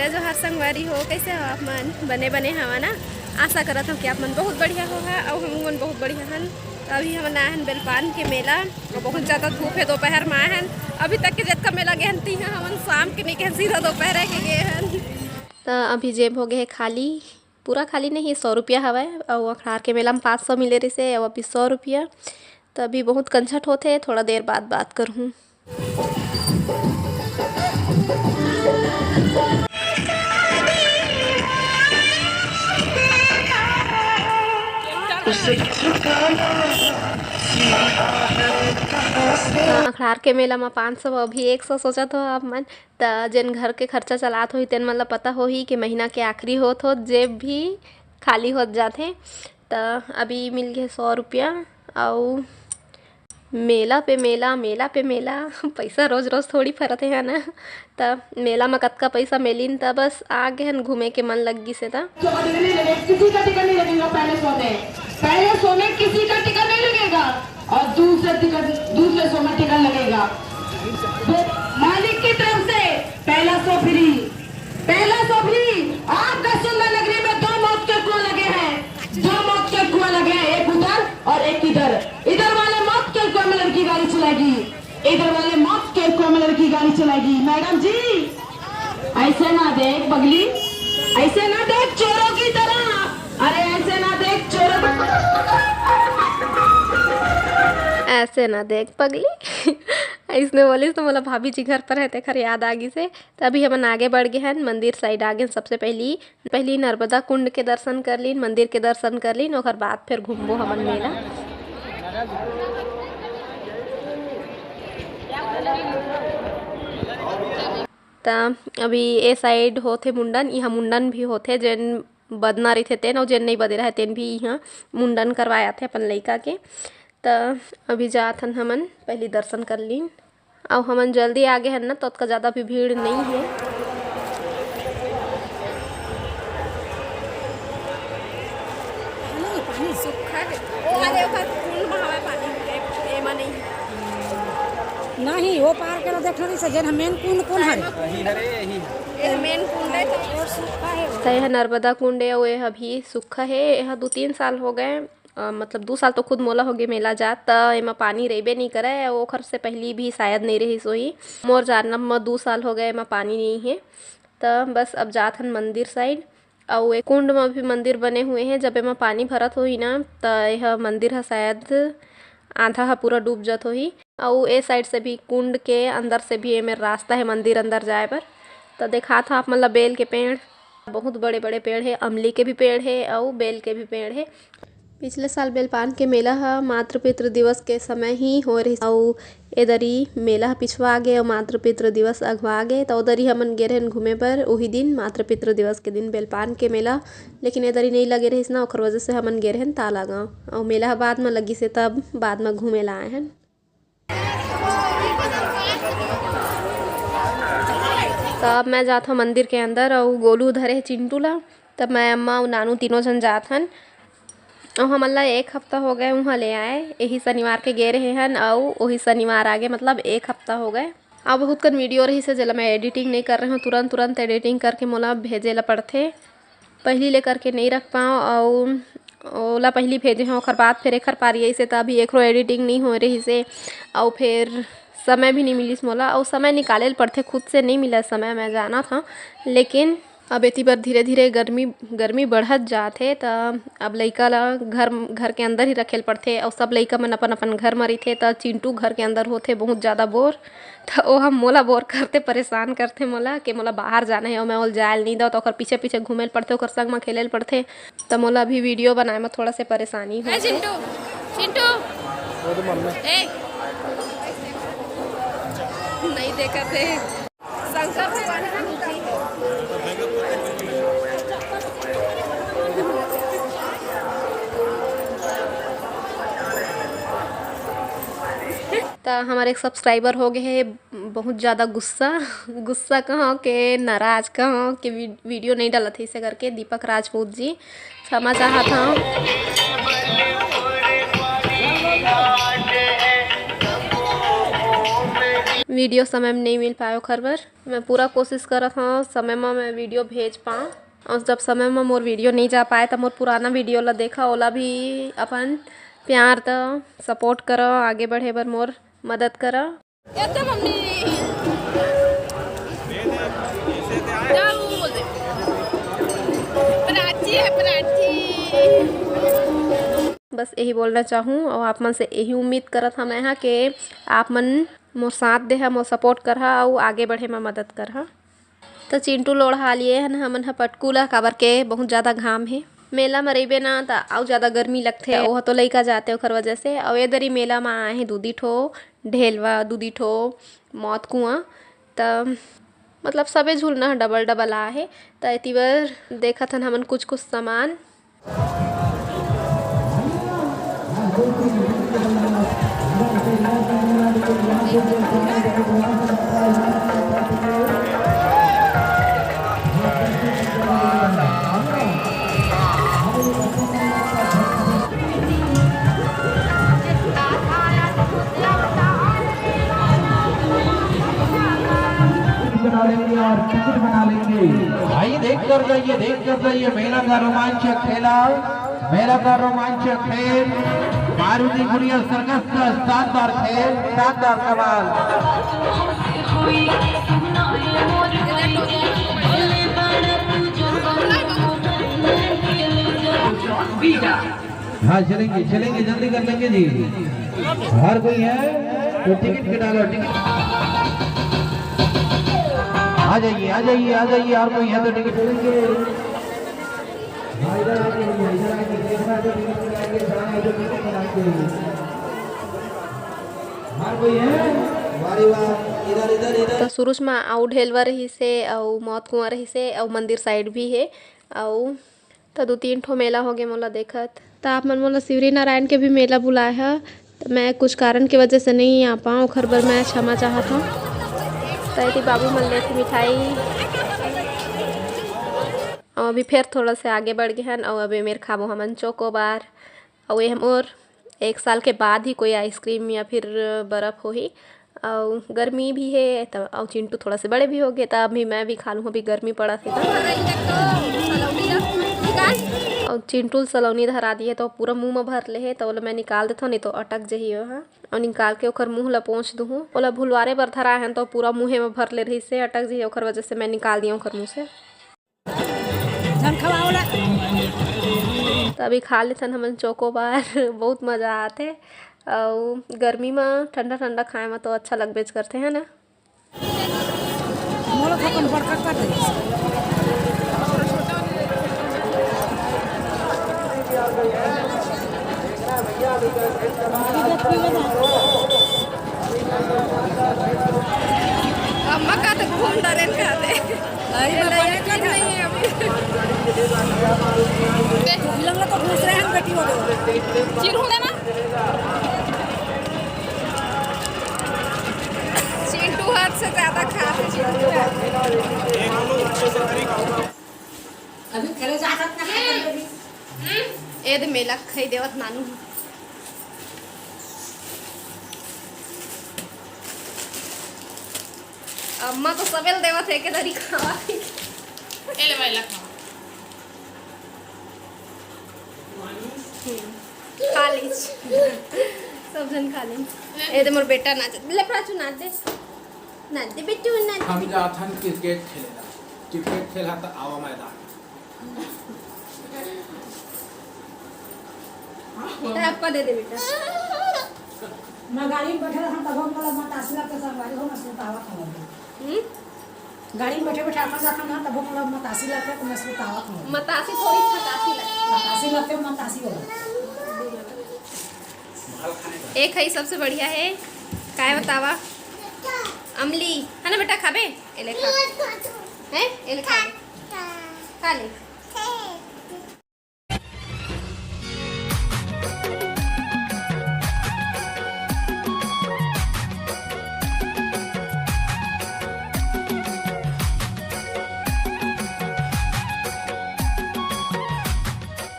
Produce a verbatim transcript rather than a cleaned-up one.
जय जोहार संगवारी हो, कैसे हो आप मन? बने बने हवा ना? आशा करत हूँ कि आप मन बहुत बढ़िया हो हा, अउ हम मन बहुत बढ़िया हन। तो अभी हमन आए हन बेलपान के मेला, तो बहुत ज़्यादा धूप है, दोपहर में आए हन। अभी तक के जतका मेला गए हन, तीहा हमन शाम के नहीं गए हन, सीधा दोपहर के गए हन। तो अभी जेब हो गए है खाली, पूरा खाली नहीं, सौ रुपया हवय, अउ अखड़ार के मेला में पाँच सौ मिले रहिसे, अउ अभी सौ रुपया। तो अभी बहुत कंझट होथे, थोड़ा देर बाद बात करहूँ। अखड़ार के मेला म पाँच सौ, अभी एक सौ सोचत हो आप मन, त जेन घर के खर्चा चलात होही, तेन मन ल पता होही कि महीना के आखिरी होत होत जेब भी खाली होत जाथे। त अभी मिल गे सौ रुपया, अउ मेला पे मेला, मेला पे मेला, पैसा रोज रोज थोड़ी फरत हे, है ना? त मेला म कतका पैसा मिलिन, त बस आ गे हन, घूमे के मन लग गिस हे त। किसी का टिकट नहीं लगेगा पहले शो में, पहले शो में किसी का टिकट नहीं लगेगा और दूसरे टिकट, दूसरे शो में टिकट लगेगा। वो मालिक की तरफ से पहला शो फ्री, पहला शो फ्री। आपका सुंदर नगरी में दो मौत के कुआं लगे हैं, दो मौत के कुआं लगे हैं, एक उधर और एक इधर। इधर वाले मौत के कुएं में लड़की गाड़ी चलाएगी, इधर वाले मौत के कुएं में लड़की गाड़ी चलाएगी। मैडम जी, ऐसे ना देख पगली, ऐसे ना देख चोरों की तरह, अरे ऐसे ना देख चोरों की तरह। ऐसे ना देख पगली। अइसने बोलिस त मोला भाभी जी घर पर है, तेखर याद आ गिस हे। त अभी हमन आगे बढ़ गे हन, मंदिर साइड आ गे हन। सबसे पहली, पहली नर्मदा कुंड के दर्शन कर लीन, मंदिर के दर्शन कर लीन, ओकर बाद फिर घूमबो हमन मेला। त अभी ए साइड होथे मुंडन, इहाँ मुंडन भी होथे, जेन बदना रहिथे तेन, अउ जेन नइ बदे रहय तेन भी इहाँ मुंडन करवाए आथे अपन लइका के। त अभी जात हन हमन, पहली दर्शन कर लीन। अउ हमन जल्दी आगे हन ना, त ओतका ज़्यादा भी भीड़ नइ हे। पानी सूखा हे। ओ वाले ओकर कुंड म हवय पानी, ए-, एमा नइ हे। नहीं, वो पार के ला देखना रहिस, जेन ह मेन कुंड कोन हरे? यही हरे, यही। ए मेन कुंड हे, त वो सूखा हे। त एह नर्मदा कुंड ए, अउ एह अभी सूखा हे। एह दू तीन साल हो गए, अ, मतलब दू साल तो खुद मोला होगे मेला जात, त एमा पानी रहिबे नइ करय, अउ ओखर से पहिली भी शायद नइ रहिस होही। मोर जानब म दू साल होगे एमा पानी नइ हे। त बस अब जात हन मंदिर साइड, अउ ए कुंड म भी मंदिर बने हुए हे। जब एमा पानी भरत होही ना, त एह मंदिर ह शायद आधा ह पूरा डूब जत होही। अउ ए साइड से भी कुंड के अंदर से भी एमेर रास्ता हे मंदिर अंदर जाए बर। त देखात ह आप मन ल बेल के पेड़, बहुत बड़े-बड़े पेड़ हे, अमली के भी पेड़ हे अउ बेल के भी पेड़ हे। पिछले साल बेलपान के मेला ह मातृ पितृ दिवस के समय ही होए रहिस, अउ ए दरी मेला ह पिछवा गे अउ मातृ पितृ दिवस अगवा गे, त ओ दरी हमन गे रहेन घूमे बर। उही दिन मातृ पितृ दिवस के दिन बेलपान के मेला, लेकिन ए दरी नइ लगे रहिस ना, ओखर वजह से हमन गे रहेन तालागांव, अउ मेला ह बाद म लगिस हे, तब बाद म घूमे ला आए हन। त अब मैं जात हव मंदिर के अंदर, अउ गोलू धरे हे चिंटू ला। त मैं, अम्मा अउ नानू तीनों झन जात हन। अउ हमन ला एक हफ्ता हो गए उहाँ ले आए, यही शनिवार के गे रहे हन, अउ वही शनिवार आगे, मतलब एक हफ्ता हो गए। अब बहुत कन वीडियो रहिस हे, जेला मैं एडिटिंग नइ कर रहे हव, तुरंत तुरंत एडिटिंग करके मोला भेजे ला पड़थे। पहिली ले करके नइ रख पावं, अउ ओला पहिली भेजे हव, ओखर बाद फेर एखर पारी आइस हे, त अभी एकरो एडिटिंग नइ होए रहिस हे, अउ फेर समय भी नइ मिलिस मोला, अउ समय निकाले ल पड़थे, खुद से नइ मिलय समय, मैं जानत हव, लेकिन अब एती बर धीरे-धीरे गर्मी, गर्मी बढ़त जात हे, त अब लइका ल घर, घर के अंदर ही रखे ल पड़थे, अउ सब लइका मन अपन-अपन घर म रहिथे, त चिंटू घर के अंदर होथे बहुत ज़्यादा बोर। त ओ ह मोला बोर करथे, परेशान करथे मोला, के मोला बाहर जाना हे अउ मैं ओला जाए ल नइ दव, त ओकर पीछे-पीछे घूमे ल पड़थे, ओकर संग म खेले ल पड़थे। त मोला अभी वीडियो बनाए म थोड़ा से परेशानी ए, होथे। चिंटू, चिंटू। ए। नइ देखत हे। शंकर भगवान का मूर्ति हे। त हमर एक subscriber हो गे हे बहुत ज़्यादा गुस्सा, गुस्सा कहों के नाराज कहों के वी-, वीडियो नइ डालत हे, इसे करके दीपक राजपूत जी क्षमा चाहत हव। वीडियो समय में नहीं मिल पाए, ओखर बर मैं पूरा कोशिश करत हूँ समय में मैं वीडियो भेज पाऊँ। और जब समय में मोर वीडियो नहीं जा पाए, तो मोर पुराना वीडियो ला देखा, ओला भी अपन प्यार द, सपोर्ट करो, आगे बढ़े बर मोर मदद करो। एकदम हमने क्या बोल दे? प्राची है, प्राची। बस यही बोलना चाहूँ और आप मन से यही उम्मीद करत हूँ मैं हा कि आप मन मोर साथ देहा, मोर सपोर्ट करहा और आगे बढ़े में मदद करहा। तो चिंटू लोढ़ा लिए हन हमन ह पटकू ला, काबर के बहुत ज्यादा घाम हे। मेला म रहिबे ना, त अउ ज्यादा गर्मी लगथे। ओह तो लइका जाते, ओखर वजह से। अउ ए दरी मेला म आए हे दूदी ठो ढेलवा, दूदी ठो मौत कुआं। त मतलब सबे झूलना ह डबल डबल आए हे। त एती बर देखत हन हमन कुछ कुछ सामान। बना लेंगे और टिकट बना लेंगे। भाई देख कर जाइए, देख कर जाइए, मेला का रोमांचक खेला, मेला का रोमांचक खेल, मारुति गुड़िया सर्कस का शानदार खेल, शानदार कमाल। हाँ, चलेंगे, चलेंगे, जल्दी कर लेंगे जी। हर कोई है तो टिकट कटा लो, टिकट। आ जाइए, आ जाइए, आ जाइए, और कोई है तो टिकट लेंगे। हाँ, इधर आइए भैया, इधर आइए, जहाँ है तो टिकट कटाएंगे, जहाँ है तो टिकट कटाएंगे। हर कोई है? वारे वाह, इधर, इधर, इधर। तो सुरुज म अउ ढेलवा रहिसे, अउ मौत कुआं रहिसे, अउ मंदिर साइड भी हे, अउ त दू तीन ठो मेला होगे मोला देखत। त आप मन मोला शिवरी नारायण के भी मेला बुलाए ह, त मैं कुछ कारण के वजह से नहीं आ पाऊँ, ओखर बर मैं क्षमा चाहत हूँ। त एती बाबू मन लेथे मिठाई, अउ अभी फेर थोड़ा से आगे बढ़ गे हन, अउ अभी मेर खाबो हमन चोकोबार, अउ ये मोर एक साल के बाद ही कोई आइसक्रीम या फिर बर्फ होही। अउ गर्मी भी हे त, अउ चिंटू थोड़ा से बड़े भी हो गए, त अभी मैं भी खा लूँ, अभी गर्मी पड़त हे त। अउ चिंटू ल सलौनी धरा दिए, त पूरा मुंह में भर ले हे, त ओला मैं निकाल देथव, नहीं तो अटक जही ओहा। अउ निकाल के ओकर मुंह ला पोंछ दूहूँ, ओला भुलवारे बर धरा हन, त पूरा मुंहे में भर ले रहिस हे, अटक जही, ओकर वजह से मैं निकाल दिए ओकर मुंह से। झन खवाओ ला। त अभी खा लेथन हमन चोकोबार। बहुत मजा आथे। अउ गर्मी म ठंडा ठंडा खाए म तो अच्छा लगबेच करथे, है ना? मोला थोकन बड़का कर दे। अम्मा का तो घूम डरेन का दे। अरे ये बाबा, लड़की कर नहीं है अभी। लंगड़ा तो घुस रहे हैं बेटी हो गए। चिरू ना ना। चिंटू हद से ज्यादा खा। अभी घरे जा सकता है। ए दे मेला खई देवत नानू। अम्मा तो सबेल देवत हे, के दरी खावा। ए ले भाई, ला खावा। हम्म, खा लीच। सब जन खा लीच। ए दे मोर बेटा नाच, ले प्राचू नाच दे। नाच दे बेटू, नाच दे हम बेटू। जाथन क्रिकेट खेले ला। क्रिकेट खेला त आवा मैदान। बेटा, आपका दे दे बेटा। मैं गाड़ी में बैठे रहन, तब हम लोग मतासी लगते संगवारी हो, मैं सुतावत हूँ। हम्म? गाड़ी में बैठे बैठे अपन जाथन ना, तब हम लोग मतासी लगते, तो मैं सुतावत हूँ। मतासी थोड़ी, मतासी लगते। मतासी लगते, मतासी हो। एक है सबसे बढ़िया है, काय बतावा? अमली, है ना बेटा, खाबे? एले खा। हैं? एले खा। खा ले।